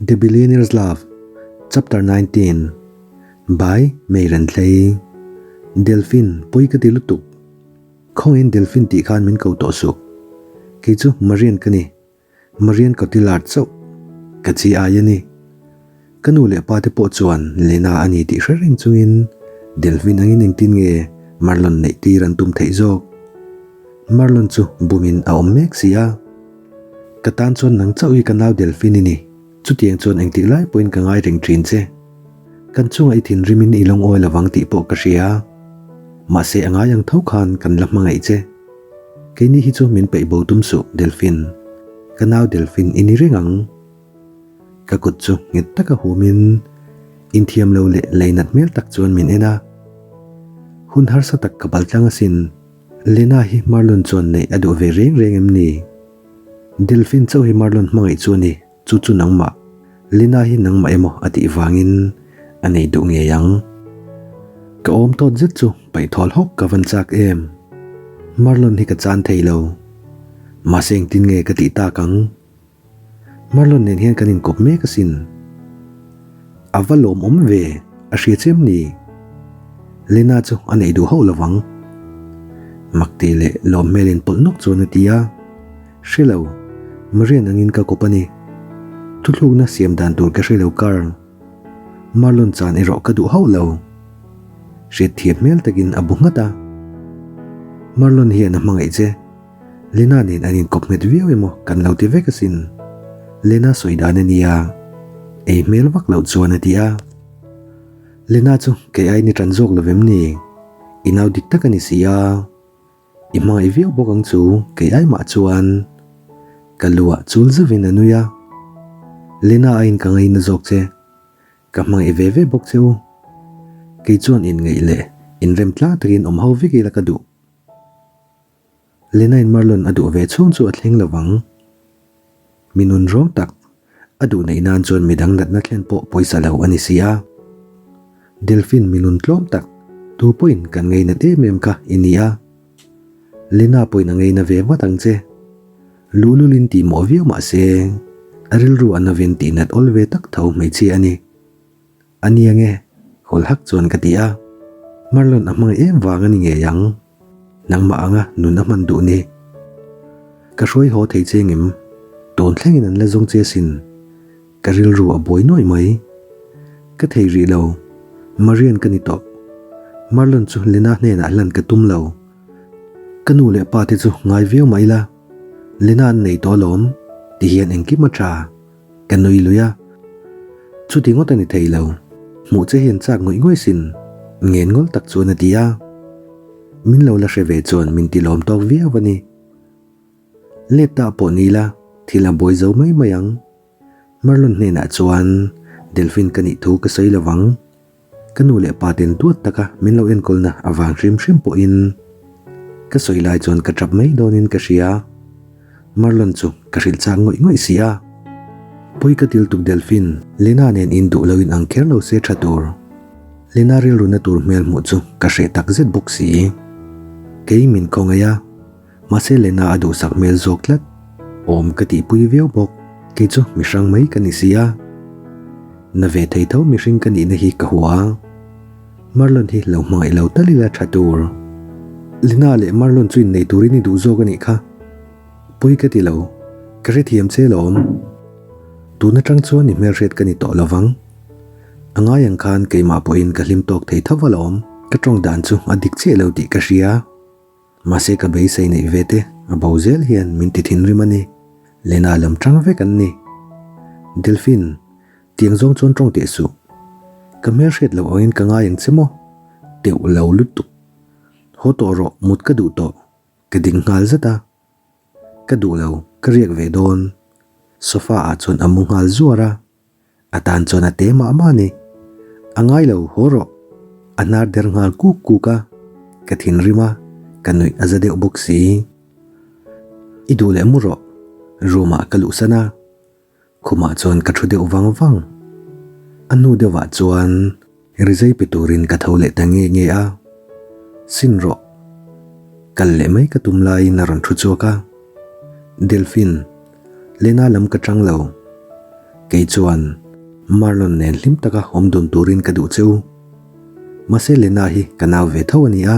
The Billionaire's Love, Chapter 19 By Mei Renthlei Delphine pawi ka ti lutuk. Khawngin Delphine tih khan min ko tawh suh. Kei chu Marian ka ni. Marian Cotillard chauh ka chi ai a ni. Ka nu leh pa te pawh chuan Lena a ni tih hre reng chungin Delphine angin engtin nge Marlon neih tir an tum theih zawk. Marlon chu bumin a awm mek si a. Ka tan chuan nang chauh hi ka nau Delphine i ni. Chutiang chuan engtik lai pawhin ka ngai reng thin che. Kan chungah i thinrimin i lungawi lovang tih pawh ka hria. Mahse a ngai ang tho khan kan la hmangaih che. Keini hi chu min peih bo tum suh Delphine. Ka nau Delphine i ni reng ang. Ka kut chu nghet taka humin inthiam lo leh leinat hmel tak chuan min en a. Hun harsa tak ka bal tlang asin. Lena hi Marlon chuan neih a duh ve reng reng em ni? Delphine chauh hi Marlon hmangaih chu a ni, chu chu nangmah. Lena hi nangmah emaw a tih vangin a nei duh ngei ang. Ka awm tawt zet chu paih thawl hawk ka van chak em. Marlon hi ka chan thei lo. Mahse engtin nge ka tih tak ang? Marlon nen hian kan inkawp mek asin. A va lawmawm ve, a hria che em ni? Lena chu a neih duh hauh lovang. Makti leh lawm hmel in pawlh nawk chuan a ti a. Hre lo, Marian angin ka kawp a ni. Thuthlukna siam dan tur ka hre lo kar. Marlon chan erawh ka duh hauh lo. Hriatthiam hmel takin a bu nghat a. Marlon hian a hmangaih che. Lena nen an inkawp nghet viau emaw kan lo ti vek asin. Lena sawi dan a nia, ei hmel vak loh chuan a ti a. Lena chu kei ai ni tan zawk lo vem ni? I nau dik tak a ni si a. I hmangaih viau bawk ang chu kei ai mah chuan. Ka luah chul zauhin a nui a. Lena aiin ka ngaina zawk che. Ka hmangaih ve ve bawk che u. Kei chuan inngeih leh inrem tlang takin awm ho vek ila ka duh. Lenain Marlon a duh ve chhung chu a thleng lo vang. Mi nun rawng tak, a duh neih nan chuan midang natna thlen pawh pawisa lo a ni si a. Delphine mi nun tlawm tak, tu pawhin kan ngeinat em em kha i ni a. Lena pawhin a ngeina ve vat ang che. Luhlulin tih mawh viau mah se, a rilru a novin tih nat awl ve tak tho hmeichhia a ni. A nia nge? Hawl hak chuan ka ti a. Marlon a hmangaih em vang a ni ngei ang. Nangmah anga nun a hman duh ni. Ka hruai haw thei che ngem? Tun thlengin an la zawng che asin. Ka rilru a buai nuaih mai. Ka thei rih lo. Marian ka ni tawh. Marlon chu Lena hnenah hlan ka tum lo. Ka nu leh pa te chu ngai viau mah ila. Lena an nei tawh alawm. Tihian engkim a tha. Ka nui lui a, Chuti ngawt a ni thei lo, hmuh che hian chak ngawih ngawih sin, ngen ngawl tak chuan a ti a. Min lo la hre ve chuan min ti lawm tawk viau a ni. Let ta pawh ni la, thil a buai zo mai mai ang. Marlon hnenah chuan Delphine ka nih thu ka sawi lo vang. Ka nu leh pa ten duat taka min lo enkawlna avang hrim hrim pawhin ka sawi lai chuan ka tap mai dawnin ka hria. Marlon chu ka hrilh chak ngawih ngawih si a. Pawi ka til tuk Delphine, Lena nen in duh loin ang kher lo se tha tur. Lena rilruna tur hmel hmuh chu ka hreh tak zet bawk si. Kei min khawngaih a, mahse Lena a duhsak hmel zawk tlat. Awm ka tihpui viau bawk, kei chu mihrang mai ka ni si a. Na ve thei tho mihring ka nihna hi ka hua a, Marlon hi lo hmangaih lo tal ila tha tur. Lina leh Marlon chu innei turin i duh zawk a nih kha. Pawi ka ti lo, ka hrethiam che lawm. Tun atang chuan i hmelhriat ka ni tawh lo vang. A ngai ang khan keimah pawhin ka hlim tawk thei tho alawm. Ka tawng dan chu a dik chiah lo tih ka hria. Mahse ka beisei neih ve te a bo zel hian min ti thinrim a ni. Lena lam tang vek an ni. Delphine, tiang zawng chuan tawng teh suh. Ka hmelhriat loh angin ka ngai ang che maw? Teuh lo lutuk. Haw tawh rawh, mut ka duh tawh. Ka ding nghal zet a. Ka duh lo, ka riak ve dawn. Sofa ah chuan a mu nghal zuar a. A tan chuan a te mah mah a ni. A ngai lo, haw rawh. A hnar der nghal kuk kuk a, ka thinrim a, ka nuih a za deuh bawk si. I duh leh mu rawh, room ah ka luhsan a. Khumah chuan ka thu deuh vang vang. A hnu deuhah chuan rizai pe turin ka tho leh ta nge nge a. Sin rawh. Kal leh mai ka tum laiin a rawn thu chhuak a. Delphine, Lena lam ka chang lo. Kei chuan Marlon nen hlim taka awm dun turin ka duh che u. Mahse Lena hi ka nau ve tho a ni a,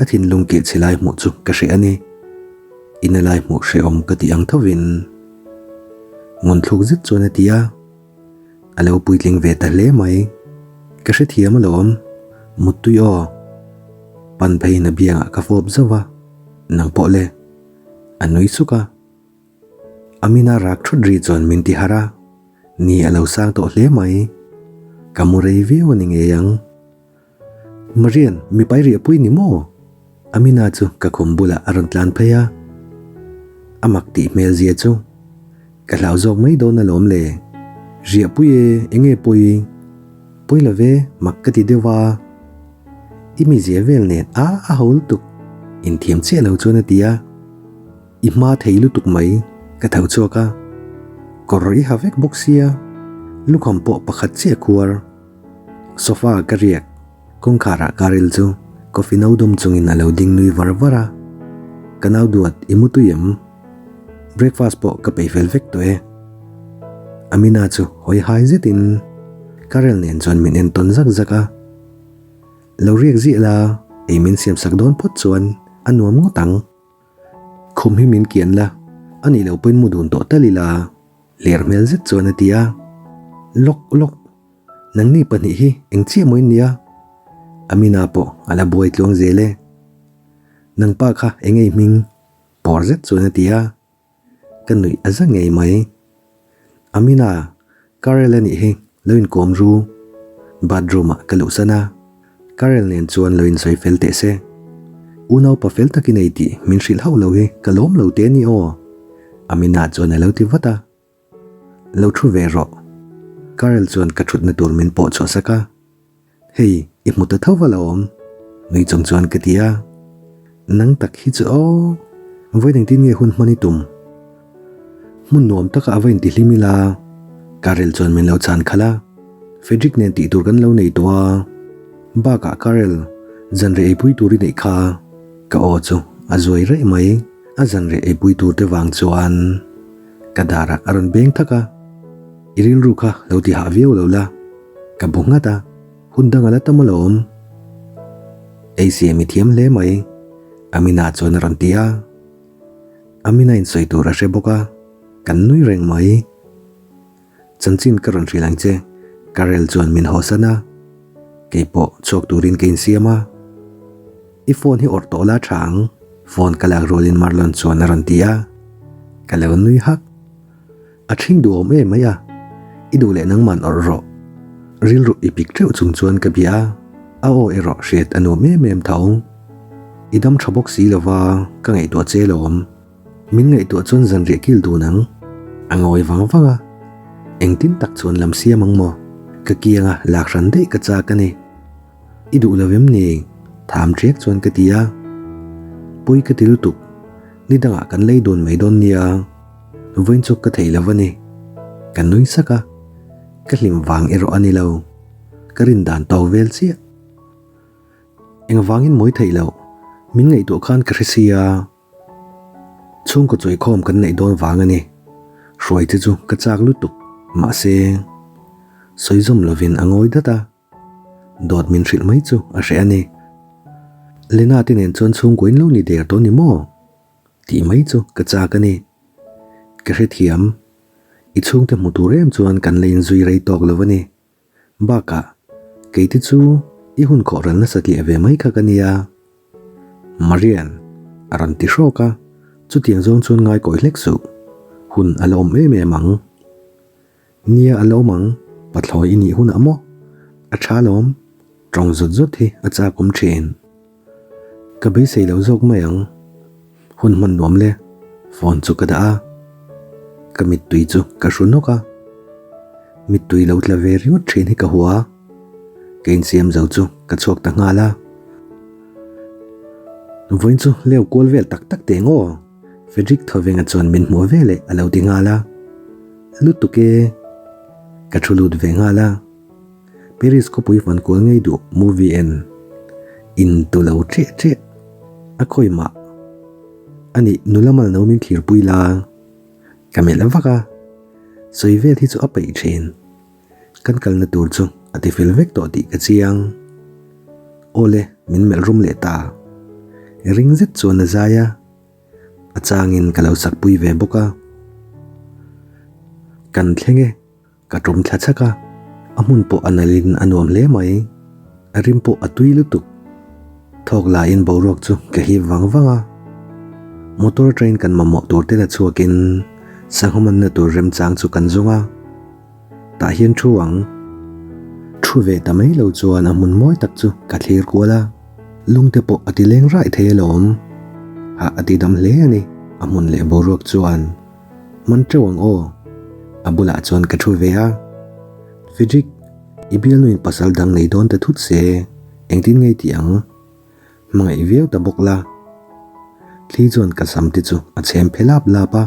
a thinlung keh chhe lai hmuh chu ka hreh a ni. Ina lai hmuh hrehawm ka tih ang thovin ngunthluk zet chuan a ti a. A lo puitling ve ta hle mai. Ka hrethiam alawm, Muttui aw. Pan pheiin a biangah ka fawp zauh a, Nang pawh le. A nui suk a. Amina rak thut ri chuan min ti harh a, ni a lo sang tawh hle mai. Ka mu rei viau a ni ngei ang. Marian, mipai riahpui ni maw? Amina chu ka khum bulah a rawn tlan phei a. A mak tih hmel zia chu ka hlau zawk mai dawn alawm le. Riahpui e, enge pawi? Pawi lo ve, mak ka ti deuh a. I mizia vel nen a a ho lutuk, inthiam chiah lo chuan a ti a. I hma thei lutuk mai, ka tho chhuak a. Kawr i ha vek bawk sia, lukham pawh pakhat chiah khuar. Sofa ka riak, kawngkharah Karel chu coffee no dawm chungin a lo ding nui var var a. Ka nau duat, i mu tui em? Breakfast pawh ka peih fel vek tawh e. Amina chu hawi hai zetin Karel nen chuan min en tawn zak zak a. Lo riak ziah la, ei min siam sak dawn phawt chuan a nuam ngawt ang. Khum hi min kian la, a nih loh pawhin mu dun tawh tal ila, ler hmel zet chuan a ti a. Lawk lawk, nangni pahnih hi eng chiah maw in nia? Amina pawh a la buai tluang zel e. Nangpa kha eng ei hming? Pawr zet chuan a ti a. Ka nuih a za ngei mai. Amina, Karel a nih hi, lo inkawm ru. Bathroom ah ka luhsan a, Karel nen chuan lo insawi fel teh se. Unaupa fel tak i nei tih min hrilh hauh lo hi ka lawm lo teh a ni aw. Amina chuan a lo ti vat a. Lo thu ve rawh. Karel chuan ka thutna tur min pawh chhuah sak a. Hei, i hmu ta tho va lo awm. Nui chung chuan ka ti a. Nang tak hi chu aw. Vawi engtin nge hun hman i tum? Hmun nuam taka a va intihlim ila. Karel chuan min lo chhan khalh a. Frederick nen tih tur kan lo nei tawh a. Bakah Karel, zanreh eipui tur i neih kha. Ka aw chu a zuai raih mai. A zanreh eipui tur te vang chuan ka darah a rawn beng thak a. I rilru kha lo ti hah viau lo la. Ka bu nghat a, hun dang a la tam alawm. Ei siam i thiam hle mai, Amina chuan a rawn ti a. Amina in sawi tur a hre bawk a, kan nui reng mai. Chanchin ka rawn hrilh ang che, Karel chuan min hawsan a. Keipawh chhuak turin ka insiam a. I phone hi awrh tawh la tha ang, phone ka lak rualin Marlon chuan a rawn ti a. Ka lo nui hak. A ṭhing duhawm em mai a, i duh leh nangman awrh rawh. Rilru i pik ṭeuh chung chuan ka bia a, a aw erawh hriat a nuam em em tho. I dam ṭha bawk si lova ka ngaihtuah che lawm. Min ngaihtuah chuan zanriah kil dun ang. A ngawi vang vang a, engtin tak chuan lam siam ang maw? Ka kianga lak hran daih ka chak a ni. I duh lo em ni? Tham ṭiak chuan ka ti a. Pawi ka ti lutuk, ni dangah kan lei dun mai dawn nia. Vawiin chu ka thei lo a ni. Ka nui sak a, ka hlim vang erawh a ni lo. Ka rin dan tawk vel chiah. Engvangin mawi theih loh, min ngaihtuah khan ka hre sia. Chhungkaw chawikhawm kan neih dawn vang a ni. Hruai te chu ka chak lutuk, mahse, sawi zawm lovin a ngawi dat a. Dawt min hrilh mai chu a hreh a ni. Lena te nen chuan chhungkaw in lo ni der tawh ni maw? Tih mai chu ka chak a ni. Ka hrethiam. I chhungte hmu tur em chuan kan la inzui rei tawk lo a ni. Bakah, keite chu i hun khawh ral nasa tliah ve mai kha ka nia. Marian, a rawn ti hrawk a, chutiang zawng chuan ngai kawi hlek suh. Hun a la awm em em ang. Nia a lo awm ang, pathlawi i nih hunah maw? A tha lawm, tawng zawt zawt hi a chak awm thin. Ka beisei lo zawk mai ang. Hun hman nuam le, phone chu ka dah a. Ka mittui chu ka hru nawk a. Mittui lo tla ve ringawt thin hi ka hua. Ka insiam zo chu ka chhuak ta nghal a. Vawiin chu leu kual vel tak tak teh ngaw? Frederick Thawenga chuan min hmuh ve leh a lo ti nghal a. Lutuk e. Ka thu lut ve nghal a. Paris khawpui fan kual ngei duh movie en in tu lo ṭeh ṭeh a khawi mah. Ani nula mal no min thlir pui la. Ka melh vak a. Sawi vel hi chu a peih thin. Kan kalna tur chu a ti fel vek tawh tih ka chiang. Awle, min melh rum leh ta. Ring zet chuan a zai a. A changin ka lo sakpui ve bawk a. Kan thleng e. Ka tum thla chak a, a hmun pawh a nalhin a nuam hle mai. A rim pawh a tui lutuk. Thawk laiin boruak chu ka hip vang vang a. Motor atangin kan mamawh tur te la chhuakin sangha manna tur remchang chu kan zawng a. Tah hian thu ang. Thu ve ta mai lo chuan a hmun mawi tak chu ka thlir kual a. Lungte pawh a ti leng raih thei alawm. Hah a ti dam hle a ni, a hmun leh boruak chuan. Man teuh ang aw. A bulah chuan ka thu ve a. Frederick, i bialnuin pasal dang nei dawn ta thut se, engtin ngei tih ang? Hmangaih viau ta bawk la. Thli chuan ka sam te chu a chhem phe lap lap a.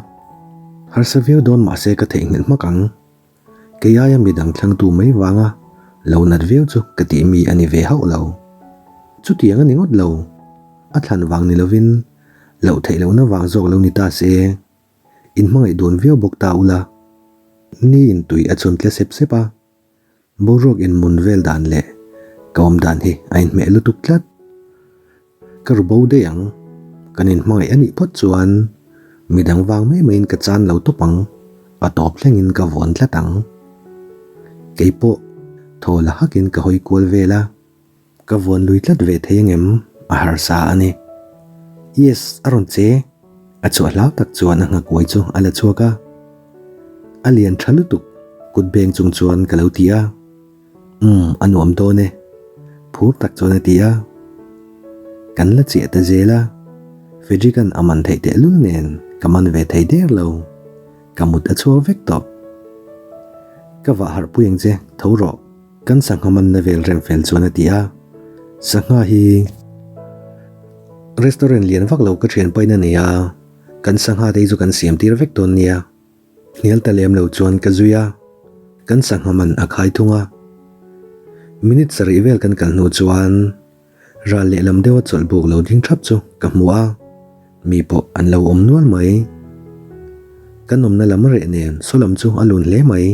Harsa viau dawn mah se ka theihnghilh hmak ang. Kei aia midang thlangtu mai vanga lo nat viau chu ka tih mi a ni ve hauh lo. Chutiang a ni ngawt lo. A thlan vang ni lovin loh theih lohna vang zawk lo ni ta se. In hmangaih dawn viau bawk ta ula. Ni in tui a chhun tle sep sep a. Boruak in mun vel dan leh ka awm dan hi a inhmeh lutuk tlat. Ka ru bo daih ang. Kan in hmangaih a nih phawt chuan midang vang mai maiin ka chan lo tawp ang. A tawp thlengin ka vawn tlat ang. Keipawh thaw la hakin ka hawi kual vel a. Ka vuan lui tlat ve thei angem? A harsa a ni. Yes, a rawn che. A chhuah hlau tak chuan a nghakuai chu a la chhuak a. A lian tha lutuk, kut beng chung chuan ka lo ti a. Umm, a nuam dawn e. Phur tak chuan a ti a. Kan la chiah ta zel a. Frederick-a'n a man theih tehlul nen ka man ve thei der lo. Ka mut a chhuak vek tawh. Ka vah harh pui ang che, tho rawh. Kan sangha manna vel rem fel chuan a ti a, sangha hi restaurant lian vak lo ka thian pain a nei a, kan sangha te hi chu kan siam tir vek dawn nia. Hnial ta lem lo chuan ka zui a, kan sangha man a khai thung a. Minute sarih vel kan kal hnu chuan ral lehlam deuha chawlh buk lo ding thap chu ka hmu a, mi pawh an lo awm nual mai. Kan awmna lam reh nen saw lam chu a lun hle mai.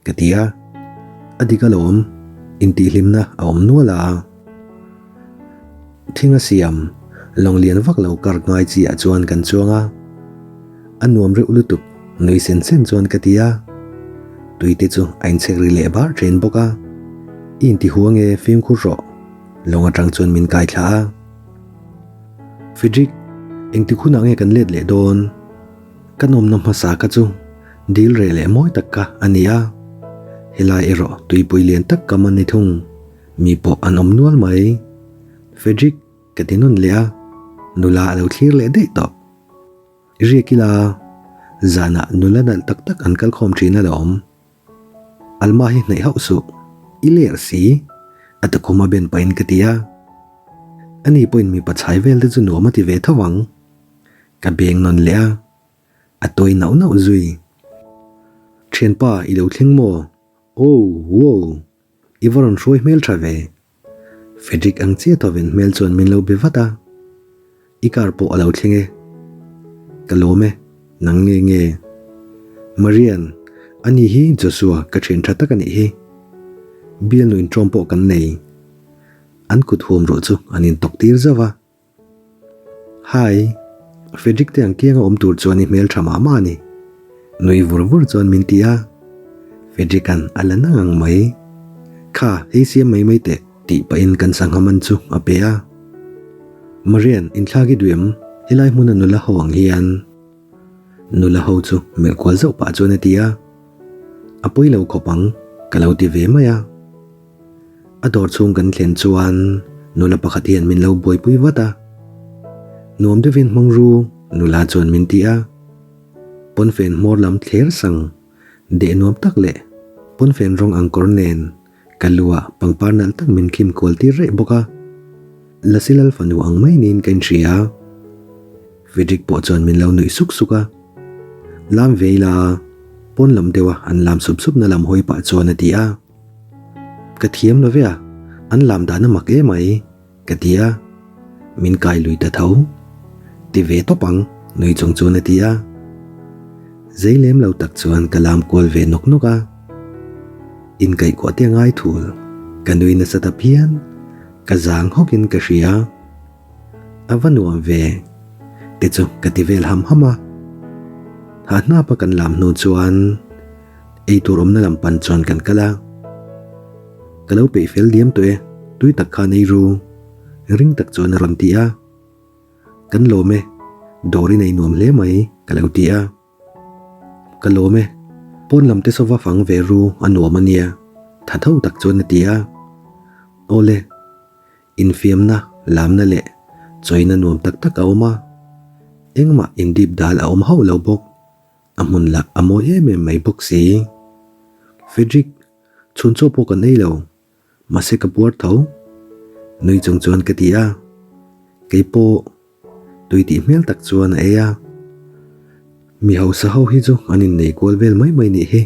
Ka ti a, a dik alawm, intihhlimna a awm nual a. Thing a siam, lawng lian vak lo kar ngai chi ah chuan kan chuang a. A nuam reuh lutuk, nui sen sen chuan ka ti a. Tui te chu a inchhek ri leh bar thin bawk a. I intihu ange fimkhur rawh, lawng atang chuan min kai thla a. Frederick, engtik hunah nge kan let leh dawn? Ka nawmna hmasa kha chu dil reh leh mawi tak kha a ni a, helai erawh tuipui lian tak kam a ni thung, mi pawh an awm nual mai. Frederick ka ti nawn leh a, nula a lo thlir leh daih tawh. Riak ila, zanah nula nalh tak tak an kal khawm thin alawm. Alma hi hnaih hauh suh, i ler si, a tukhum a ben pahin ka ti a. Ani pawhin mipa chhai vel te chu nuam a ti ve tho ang. Ka beng nawn leh a, a tawi nauh nauh zui. Thianpa, i lo thleng maw? Oh, wow! I va rawn hruai hmel tha ve. Frederick ang chiah tawven hmel chuan min lo be vat a. I car pawh a lo thleng e. Ka lawm e, nang nge nge? Marian, ani hi Joshua ka thian tha tak a nih hi. Bialnu intawm pawh kan nei. An kut huam ruah chu an intawk tir zauh a. Hi, Frederick te ang kianga awm tur chuan i hmel tha mah mah a ni. Nui vur vur chuan min ti a. Frederick-a'n a la nang ang mai. Kha, hei siam mai mai teh, tih pahin kan sangha man chu a pe a. Marian, inthlak i duh em? Helai hmuna nula ho ang hian. Nula ho chu melh kual zauh pah chuan a ti a. A pawi lo khawp ang, ka lo ti ve mai a. A dawr chhung kan thlen chuan nula pakhat hian min lo buaipui vat a. Nuam deuhin hmang ru, nula chuan min ti a. Pawnfen hmawr lam thler sang deh nuam tak leh pawnfen rawng ang kawr nen ka lu ah pangpar nalh tak min khim kual tir reh bawk a. Lasi lal fanu ang mai niin ka inhria. Frederick pawh chuan min lo nuih suk suk a. Lam ve ila, pawn lam deuha an lam sup sup na lam hawi pah chuan a ti a. Ka thiam lo ve a, an lam dan a mak em mai, ka ti a. Min kai lui ta tho. Ti ve tawp ang, nui chung chuan a ti a. Zei lem lo tak chuan ka lam kual ve nawk nawk a. Inkaihkuah te a ngai thul, ka nui nasa ta phian, ka zang hawkin ka hria. A va nuam ve, te chu ka ti vel ham ham a. Hahnapa kan lam hnu chuan eitur awmna lam pan chuan kan kal a. Ka lo peih fel diam tawh e, tui tak khan ei ru, ring tak chuan a rawn ti a. Kan lawm e, dawr i nei nuam hle mai, ka lo ti a. Ka lawm e, pawn lam te saw va fang ve ru a nuam a nia, tha tho tak chuan a ti a. Awle, infiamna, lamna leh chawina nuam tak tak a awm a, engmah indip dal a awm hauh lo bawk, a hmun lah a mawi em em mai bawk si. Frederick, chhun chaw pawh kan ei lo, Mahse ka puar tho. Nui chung chuan ka ti a. Kei pawh tui tih hmel tak chuan a ei a. Mi hausa ho hi chu an innei kual vel mai mai nih hi.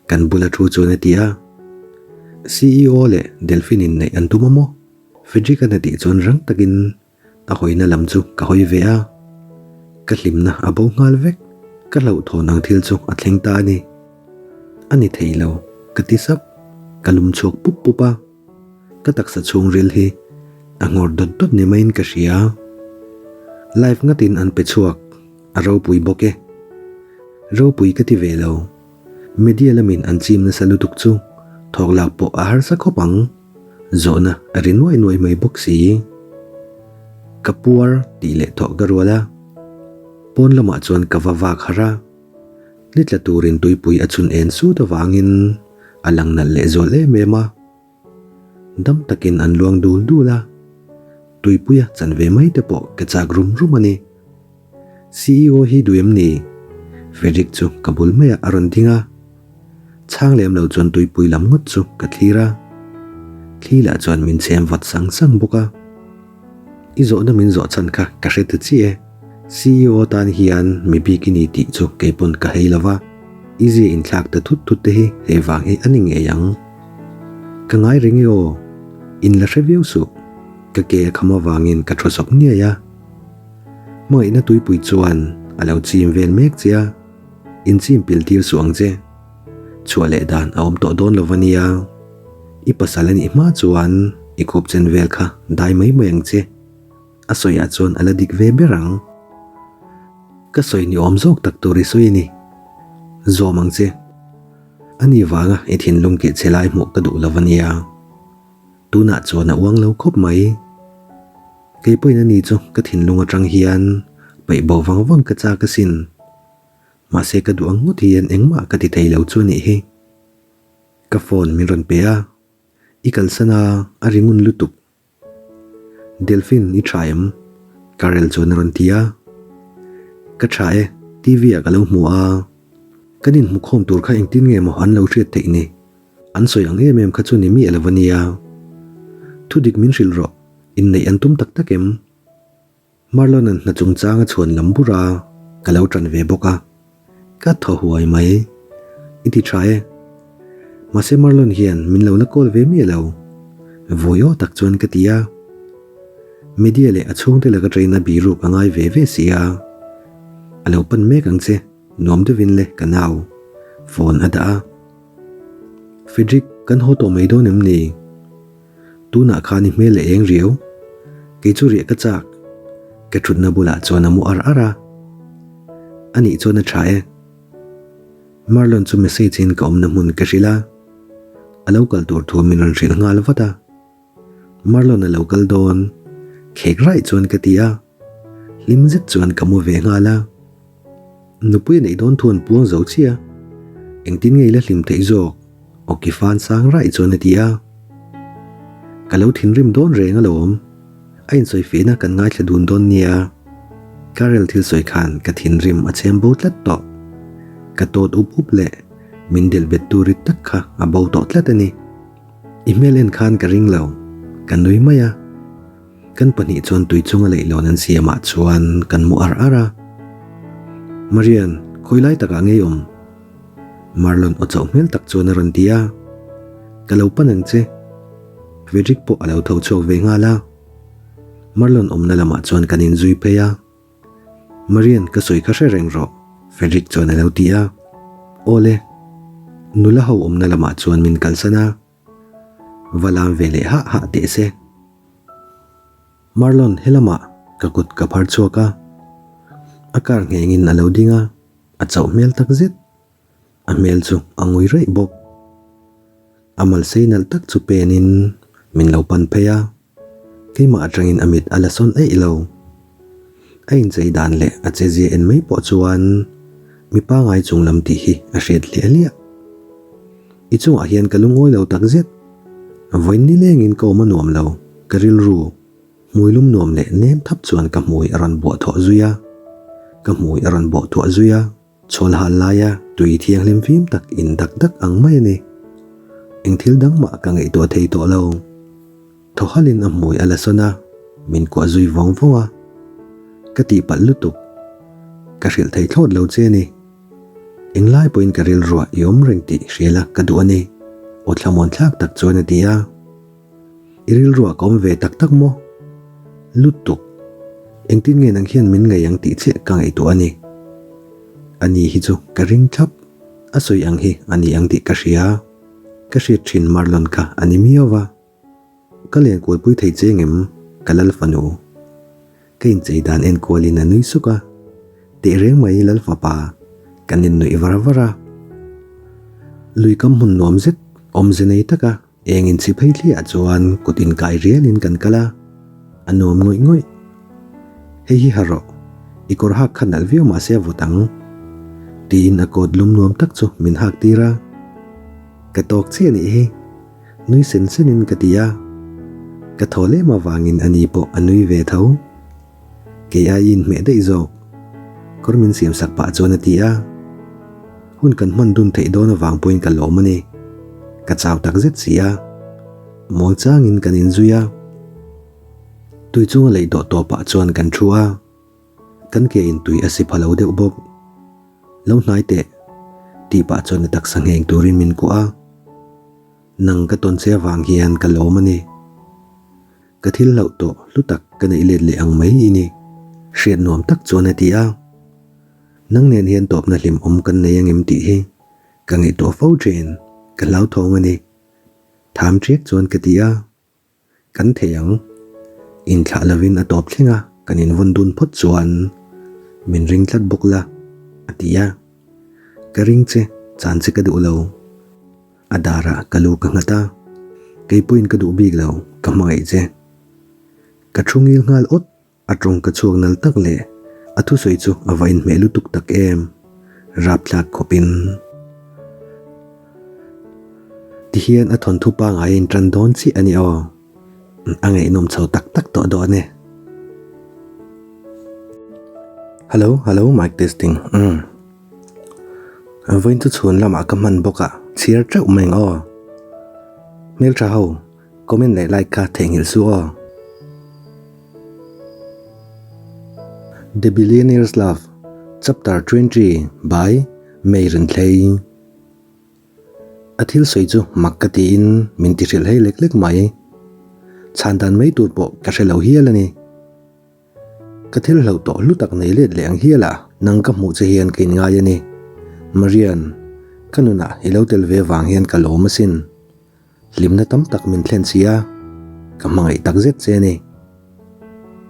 Kan bula thu chuan a ti a. CEO leh Delphine inneih an tum a maw? Frederick-a'n a tih chuan rang takin A hawina lam chu ka hawi ve a, ka hlimna a bo nghal vek, ka hlauhthawn ang thil chu a thleng ta a ni. A ni thei lo, ka ti sap, ka lum chhuak pup pup a, ka taksa chhungril hi a nghawr dawt dawt ni maiin ka hria. Live ngatin an pe chhuak, a ropui bawk e. Ropui ka ti ve lo, media lamin an chim nasa lutuk chu thawk lak pawh a harsa khawp ang. Zawhna a ri nuai nuai mai bawk si. Ka puar tih leh thawh ka rual a. Pawn lamah chuan ka va vak harh a. Ni tla turin tuipui a chhun en sut avangin a lang nalh leh zual em em a. Dam takin an luang dul dul a. Tuipuia chan ve mai te pawh ka chak rum rum a ni. Ceo hi duh em ni? Frederick chu ka bul maiah a rawn ding a. Chhang lem lo chuan tuipui lam ngawt chu ka thlir a. Thli lah chuan min chhem vawt sang sang bawk a. I zawhna min zawh chhan kha ka hre ta chiah e. Ceo tan hian mi bik i ni tih chu kei pawn ka hei lo va. I zia inthlak ta thut thut te hi hei vang hi a ni ngei ang. Ka ngai reng e aw. In la hre viau suh. Ka ke a kham avangin ka thu sawp ngiai a. Hmangaihna tuipui chuan a lo chim vel mek che a, in chim pil tir suh ang che. Chhuah leh dan a awm tawh dawn lo va nia. I pasal a nih hma chuan i khup chen vel kha dai mai mai ang che. A sawiah chuan a la dik ve ber ang. Ka sawi ni awm zawk tak tur i sawi a ni. Zawm ang che. Ani vanga i thinlung keh che lai hmuh ka duh lo va nia. Tunah chuan a uang lo khawp mai. Kei pawhin a ni chu ka thinlung atang hian paih bo vang vang ka chak asin. Mahse ka duh ang ngawt hian engmah ka ti thei lo chu a nih hi. Ka phone min rawn pe a, i kalsan a, a ri ngun lutuk. Delphine i tha em? Karel chuan a rawn ti a. Ka tha e, TV ah ka lo hmu a. Kan inhmukhawm tur kha engtin nge maw an lo hriat theih ni? An sawi ang em em kha chu ni miah lo a nia. Thudik min hrilh rawh, inneih an tum tak tak em? Marlon-a'n hna chungchang a chhuan lam bur a, ka lo ṭan ve bawk a. Ka thaw huai mai. I ti ṭha e. Mahse Marlon hian min lo la call ve miah lo. Vawi aw tak chuan ka ti a. Media leh a chhungte laka train a biruk a ngai ve ve si a. A lo pan mek ang che, nuam deuhin le ka nau. Phone a dah a. Frederick, kan haw tawh mai dawn em ni? Tunah khan i hmel a eng riau. Kei chu riah ka chak. Ka thutna bulah chuan a mu ar ar a. Anih chuan a tha e. Marlon chu message in ka awmna hmun ka hrilh a. A lo kal tur thu min rawn hrilh nghal vat a. Marlon a lo kal dawn. Khek raih chuan ka ti a. Hlim zet chuan ka mu ve nghal a. Nupui a neih dawn thu an puang zo chiah a, engtin nge i la hlim theih zawk? Awki fan sang raih chuan a ti a. Ka lo thinrim dawn reng alawm, a insawi fihna kan ngaithla dun dawn nia. Karel thil sawi khan ka thinrim a chhem bo tlat tawh. Ka tawt up up leh min delh bet tur rit tak kha a bo tawh tlat a ni. I hmel en khan ka ring lo, ka nui mai a. Kan pahnih chuan tui chunga leihlawn an siamah chuan kan mu ar ar a. Marian, khawi lai takah ngei awm? Marlon aw chauh hmel tak chuan a rawn ti a. Ka lo pan ang che. Frederick pawh a lo tho chhuak ve nghal a. Marlon awmna lamah chuan kan inzui phei a. Marian, ka sawi kha hre reng rawh. Frederick chuan a lo ti a. Aw le. Nula ho awmna lamah chuan min kalsan a. Va lam ve leh hah hah teh se. Marlon helamah ka kut ka phar chhuak a. A car nghengin a lo ding a, a chauh hmel tak zet. A hmel chu a ngui raih bawk. A mal sei nalh tak chu penin min lo pan phei a, keimah atangin a mit a la sawn eih lo. A inchei dan leh a chezia en mai pawh chuan mi pangai chung lam tih hi a hriat hliah hliah. I chungah hian ka lungawi lo tak zet. Vawiin nilengin ka awm a nuam lo, ka rilru. Hmui lum nuam leh nem thap chuan ka hmui a rawn buah thuah zui a, ka hmui a rawn bawh thuah zui a. Chhawl hal laia tui thianghlim fim tak in dak dak ang mai a ni. Eng thil dang mah ka ngaihtuah thei tawh lo. Thaw halin a hmui a la sawn a, min kuah zui vawng vawng a. Ka tihpalh lutuk. Ka hrilh thei thlawt lo che a ni. Englai pawhin ka rilruah i awm reng tih hriala ka duh a ni, aw thlamuan thlak tak chuan a ti a. I rilruah ka awm ve tak tak maw? Lutuk. Engtin nge nang hian min ngaih ang tih chiah ka ngaihtuah a ni. A ni hi chu ka ring thlap. A sawi ang hi a ni ang tih ka hria. Ka hriat thin Marlon kha a ni miau va. Ka len kualpui thei che ngem ka lal fanu. Ka inchei dan enkualin a nui suk a. Tehreng mai lal fapa kan innuih var var a. Lui kam hmun nuam zet awmze nei taka Eng inchhi phei thliah chuan kut inkai rialin kan kal a, a nuam ngawih ngawih. Hei hi ha rawh, i kawr hak kha nalh viau mahse a vawt ang. Tiin a coat lum nuam tak chu min hak tir a. Ka tawk chiah nih hi, nui sen senin ka ti a. Ka thaw lem avangin ani pawh a nui ve tho. Kei ai inhmeh daih zawk. Kawr min siam sak pah chuan a ti a. Hun kan hman dun theih dawn avang pawhin ka lawm a ni. Ka chau tak zet si a. Mawl changin kan inzui a. Tui chunga leih dawh tawpah chuan kan thu a. Kan ke in tui a si pha lo deuh bawk. Lo hnai teh. Tih pah chuan a taksa ngheng turin min kuah a. Nang ka tawn che avang hian ka lawm a ni. Ka thil hlauh tawh hlu tak ka neih let leh ang mai i ni. Hriat nuam tak chuan a ti a. Nang nen hian tawpna hlim awm kan nei angem tih hi ka ngaihtuah fo thin, ka hlauthawng a ni. Tham ṭiak chuan ka ti a. Kan thei ang. Inthlah lovin a tawp thleng a, kan invawn dun phawt chuan min ring tlat bawk la, a ti a. Ka ring che, chan che ka duh lo. A darah ka lu ka nghat a, kei pawhin ka duh bik lo, ka hmangaih che. Ka thu ngil nghal awt, a tawng ka chhuak nal tak leh a thusawi chu a va inhmeh lutuk tak em, rapthlak khawpin. Tihian a thawnthu pangai a intan dawn chiah a ni aw, a ngaihnawm chho tak tak tawh dawn e. Hello, hello, mic testing, umm. Vawiin chu chhun lamah ka hman bawk a, chhiar teuh mai ang aw. Hmeltha ho, comment leh like kha theihnghilh suh aw. The Billionaire's Love, Chapter 20 by May Renthlei A thil sawi chu mak ka tiin min ti hrilh hei lek lek mai. Chhan dan mai tur pawh ka hre lo hial a ni. Ka thil hlauh tawh hlu tak nei let leh ang hial a, nang ka hmuh che hian ka inngai a ni. Marian, ka nunah i lo tel ve vang hian ka lawm asin. Hlimna tam tak min thlen si a, ka hmangaih tak zet che a ni.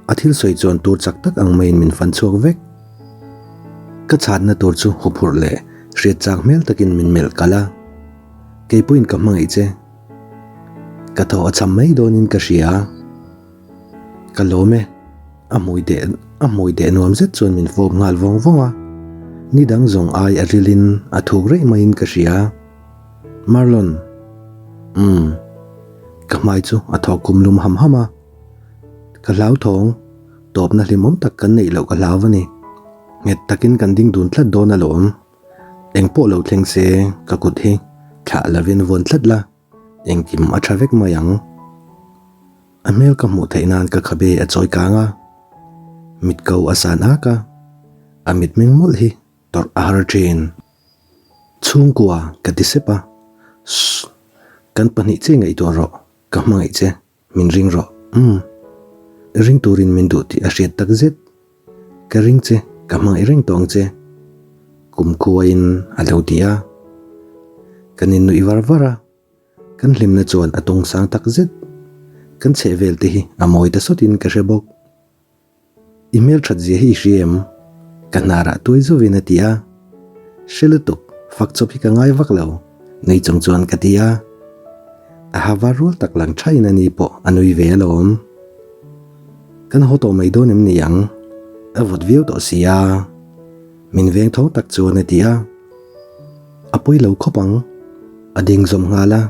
A thil sawi chuan tur chak tak ang maiin min fan chhuak vek. Ka chhatna tur chu huphurh leh hriat chak hmel takin min melh kalh a, Kei pawhin ka hmangaih che. Ka thaw a cham mai dawnin ka hria. Ka lawm e. A hmui deh a hmui deh nuam zet chuan min fawp nghal vawng vawng a. Ni dang zawng ai a rilin a thuk reih maiin ka hria. Marlon. Umm. Ka hmai chu a thawk kum lum ham ham a. Ka hlauthawng. Tawpna hlimawm tak kan neih loh ka hlau a ni. Nghet takin kan ding dun tlat dawn alawm. Engpawh lo thleng se ka kut hi thlah lovin vawn tlat la. Engkim a tha vek mai ang. A hmel ka hmuh theih nan ka khabe a chawi kang a, mit ko a san ak a, a mitmeng mawlh hi tawrh a har thin. Chhungkua ka ti sep a, Shh! Kan pahnih che ngaihtuah rawh, ka hmangaih che, min ring rawh, umm. Ring turin min duh tih a hriat tak zet. Ka ring che, ka hmangaih reng tawh ang che. Kumkhuain a lo ti a. Kan innuih var var a, kan hlimna chuan a tawng sang tak zet. Kan chhehvel te hi a mawi ta sawtin ka hre bawk. I hmelthat zia hi i hria em? Ka hnarah tuai zovin a ti a. Hre lutuk, fak chawp hi ka ngai vak lo, nui chung chuan ka ti a. A ha var rual tak lang thain a ni pawh a nui ve alawm. Kan haw tawh mai dawn em ni ang? A vawt viau tawh si a. Min veng tho tak chuan a ti a. A pawi lo khawp ang. A ding zawm nghal a.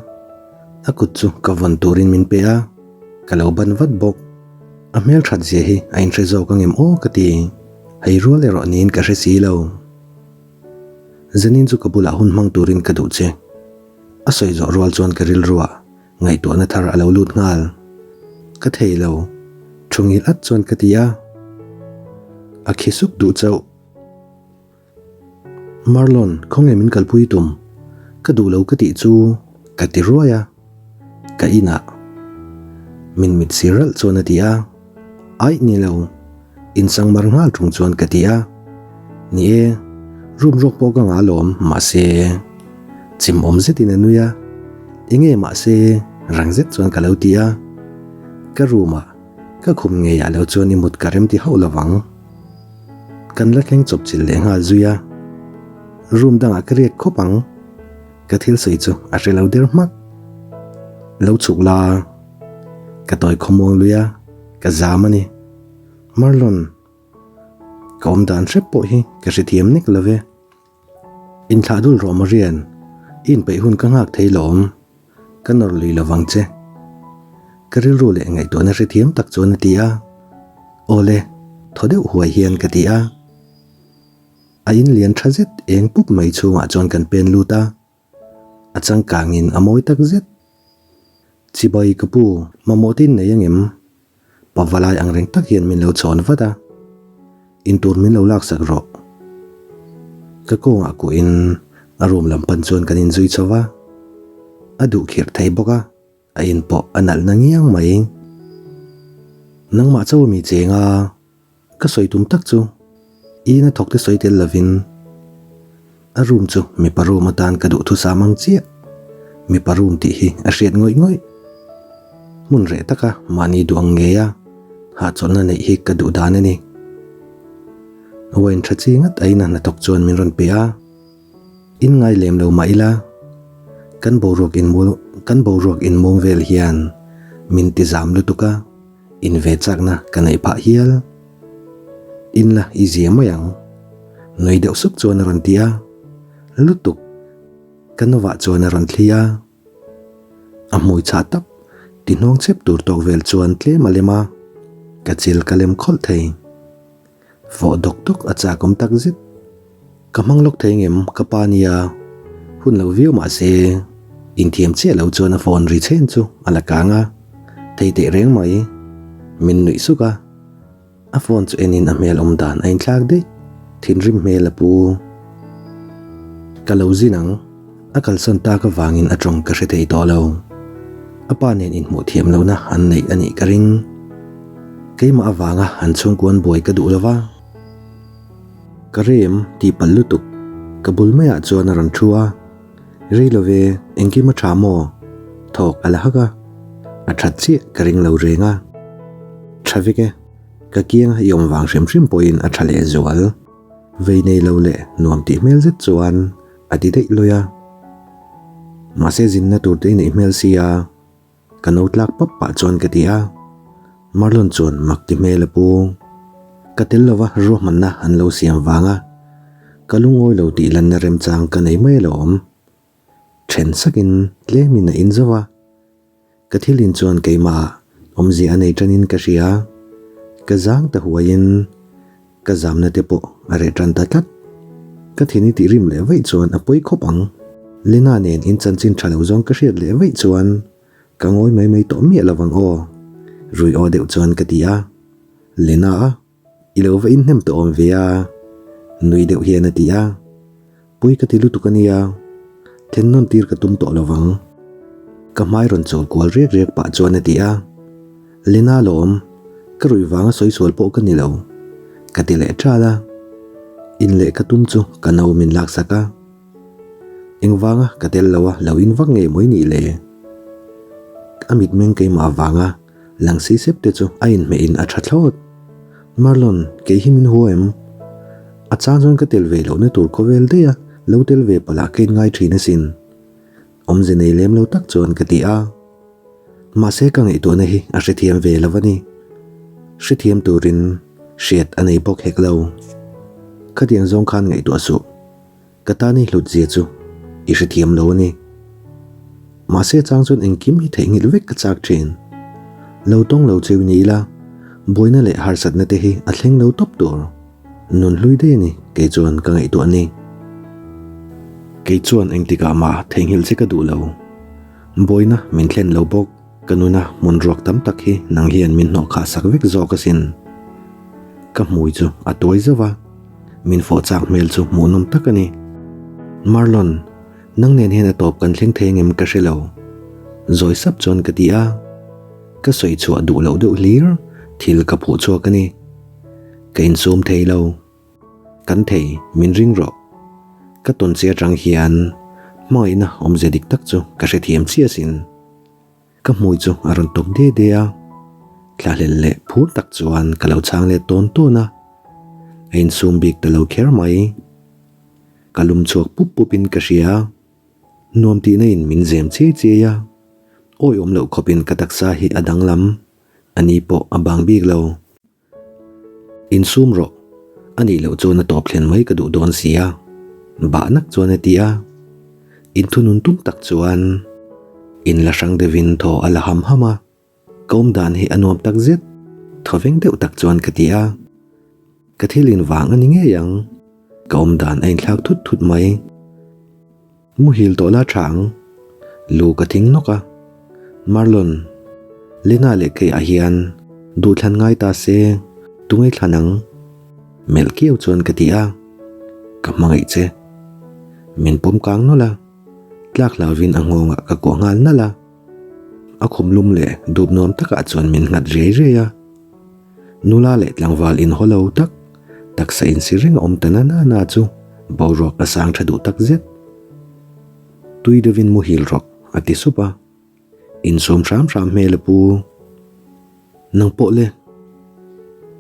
A kut chu ka vawn turin min pe a. Ka lo ban vat bawk. A hmel that zia hi a inhre zawk angem aw ka ti. Hei rual erawh niin ka hre si lo. Zanin chu ka bulah hun hmang turin ka duh che. A sawi zawh rual chuan ka rilruah Ngaihtuahna thar a lo lut nghal. Ka thei lo. Thu ngil at chuan ka ti a. A khi suk duh chauh. Marlon, khawnge min kalpui tum? Ka duh lo ka tih chu ka ti ruai a. Ka inah. Min mit sir ralh chuan a ti a. Aih ni lo. Insang mar nghal ṭung chuan ka ti a. Ni e, room rawk pawh ka ngah alawm, mahse. Chim awm zetin a nui a. Enge mahse, rang zet chuan ka lo ti a. Ka room ah, ka khum ngeiah lo chuan i mut ka rem ti hauh lovang. Kan la thleng chawp chilh leh nghal zui a. Room dangah ka riak khawp ang. Ka thil sawi chu a hre lo der hmak. Lo chhuk la. Ka tawi khawmuang lui a, ka zam a ni. Marlon, ka awm dan hrep pawh hi ka hrethiam nek lo ve. Inthlah dul rawh Marian, i inpeih hun ka nghak thei lawm, ka nawr lui lo vang che. Ka rilru leh ngaihtuahna hrethiam tak chuan a ti a. Awle, thaw deuh huai hian ka ti a. A in lian tha zet eng pup mai chhungah chuan kan pen lut a. A changkangin a mawi tak zet. Chibai ka pu, mamawh te in nei angem? Pavalai ang reng tak hian min lo chhawn vat a, intur min lo laksak rawh. Ka kawngah kuhin a room lam pan chuan kan inzui chho va, a duh khirh thei bawk a, a in pawh a nalh na ngiang mai. Nangmah chauh mi cheng a. Ka sawi tum tak chu i na thawk te sawi tel lovin a room chu mipa room atan ka duh thusam ang chiah. Mipa room tih hi a hriat ngawih ngawih. Hmun reh taka mahni duh ang ngei a hahchawlhna neih hi ka duh dan a ni. Wine tha chi ngat a ina hnathawk chuan min rawn pe a. In ngai lem lo mah ila kan boruak in kan boruak inmung vel hian min ti zam lutuk a. In ve chakna ka neih phah hial. In la i zia mai ang. Nui deuh suk chuan a rawn ti a. Lutuk. Ka nuvah chuan a rawn thli a. A hmui chhah tap ti hnawng chep tur tawk vel chuan tlem a lem a. Ka chil ka lem khawlh thei. Fawh dawk dawk a chak awm tak zet. Ka hmang lawk thei ngem ka pa nia, hun lo viau mah se inthiam chiah lo chuan a phone ri chhen chu a la kang a, thei teh reng mai. Min nuih suk a, a phone chu enin a hmel awm dan a inthlak daih, thinrim hmel a pu. Ka lo zin ang, a kalsawn tak avangin a tawng ka hre thei tawh lo. A pa nen inhmuh thiam lohna an neih a nih ka ring. Keimah avanga an chhungkuan buai ka duh lo va. Ka rem tih palh lutuk. Ka bul maiah chuan a rawn thu a. Rei lo ve, engkim a tha maw? Thawk a la hak a. A that chiah ka ring lo reng a. Tha vek e. Ka kianga i awm vang hrim hrim pawhin a tha leh zual. Vei nei lo leh nuam tih hmel zet chuan a ti daih lawi a. Mahse zinna tur te i neih hmel sia. Ka no tlak pap pah chuan ka ti a, Marlon chuan mak ti hmel a pu. Ka tel lova ruahmanna an lo siam vanga ka lungawi lo tih lanna remchang ka nei mai alawm. Then sakin tlemin a in zauh a, ka thil in chuan keimah awmzia a nei tanin ka hria, ka zang ta huaiin Ka zamna te pawh a reh tan ta tlat. Ka thin i tih rim leh vaih chuan a pawi khawp ang. Lena nen in chanchin tha lo zawng ka hriat leh vaih chuan ka ngawi mai mai tawh miah lovang aw, rui aw deuh chuan ka ti a. Lena a, i lo va inhnem tawh awm ve a, nui deuh hian a ti a. Pui ka ti lutuk a nia, then nawn tir ka tum tawh lovang. Ka hmai rawn chawl kual riak riak pah chuan a ti a, Lena lawm, ka ruih vanga sawi sual pawh ka ni lo, ka ti leh ṭal a. In leh ka tum chu ka no min laksak a. Engvanga ka tel lo a lo in vak ngei mawi nih le? A mitmeng keimah avanga lang si sep te chu a inhmeh in a tha thlawt. Marlon, kei hi min hua em? A chang chuan ka tel ve lohna tur khawvel daih a, lo tel ve palh ah ka inngai thin asin. Awmze nei lem lo tak chuan ka ti a. Mahse ka ngaihtuahna hi a hrethiam ve lo a ni. Hrethiam turin hriat a nei bawk hek lo. Khatiang zawng khan ngaihtuah suh. Ka tan i hlut zia chu i hrethiam lo a ni. Mahse chang chuan engkim hi theihnghilh vek ka chak thin. Lo tawng lo cheu ni ila, buaina leh harsatna te hi a thleng lo tawp tur. Nun hlui daih a ni kei chuan ka ngaihtuah ni. Kei chuan engtikah mah theihnghilh che ka duh lo. Buaina min thlen lo bawk. Ka nuna hmun ruak tam tak hi nang hian min hnawh khah sak vek zawk asin. Ka hmui chu a tuai zauh a, min fawh chak hmel chu hmuhnawm tak a ni. Marlon, nang nen hian a tawp kan thleng thei angem ka hre lo. Zawi sap chuan ka ti a. Ka sawi chhuah duh loh deuh hlir thil ka phuh chhuak a ni. Ka insum thei lo. Kan thei, min ring rawh. Ka tawn che atang hian hmangaihna awmze dik tak chu ka hrethiam chiah asin. Ka hmui chu a rawn tawk de de a, thlahlel leh phur tak chuan ka lo chhang let tawn tawn a, a insum bik ta lo kher mai. Ka lum chhuak pup pup in ka hria, nuam tihna in min zem chiai chiai a, awiawm loh khawp in ka taksa hi a danglam, a ni pawh a bang bik lo. Insum rawh, a nih loh chuan a tawp thlen mai ka duh dawn si a, bah nak chuan a ti a. Inthunun tum tak chuan in la hrang deuhin thaw a la ham ham a, ka awm dan hi a nuam tak zet, thawveng deuh tak chuan ka ti a. Ka thil invang a ni ngei ang, ka awm dan a inthlak thut thut mai. Muhil tawh la tha ang. Lu ka thing nawk a. Marlon, Lena leh keiah hian duhthlan ngai ta se, tunge thlan ang? Melh kiau chuan ka ti a. Ka hmangaih che. Min pawm kang nawlh a. Tlak hlauvin a nghawngah ka kuah nghal nalh a. A khum lum leh dup nuam takah chuan min nghat riai riai a. Nula leh tlangval inhaw lo tak, taksa insi reng a awm ta na na na chu boruak a sang tha duh tak zet. Tui deuhin muhil rawk a ti sup a, insawm hram hram hmel a pu. Nang pawh le,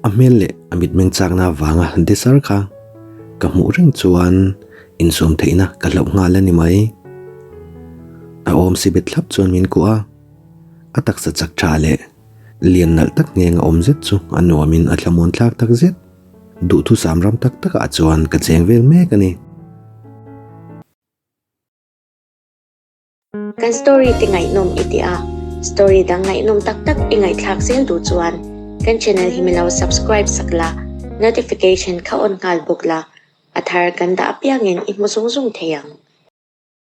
a hmel leh a mitmeng chakna avanga desar kha ka hmuh reng chuan insawm theihna ka hlauh nghal a ni mai. A awm si bet thlap chuan min kuah a, a taksa chak tha leh Lian nalh tak ngheng a awm zet chu a nuamin a thlamuan thlak tak zet. Duhthusam ram tak takah chuan ka cheng vel mek a ni. Kan story te ngaihnawm i ti a, story dang ngaihnawm tak tak i ngaihthlak zel duh chuan kan channel hi milo subscribe sak la, notification kha on nghal bawk la, a thar kan dah apiangin i hmu zung zung thei ang.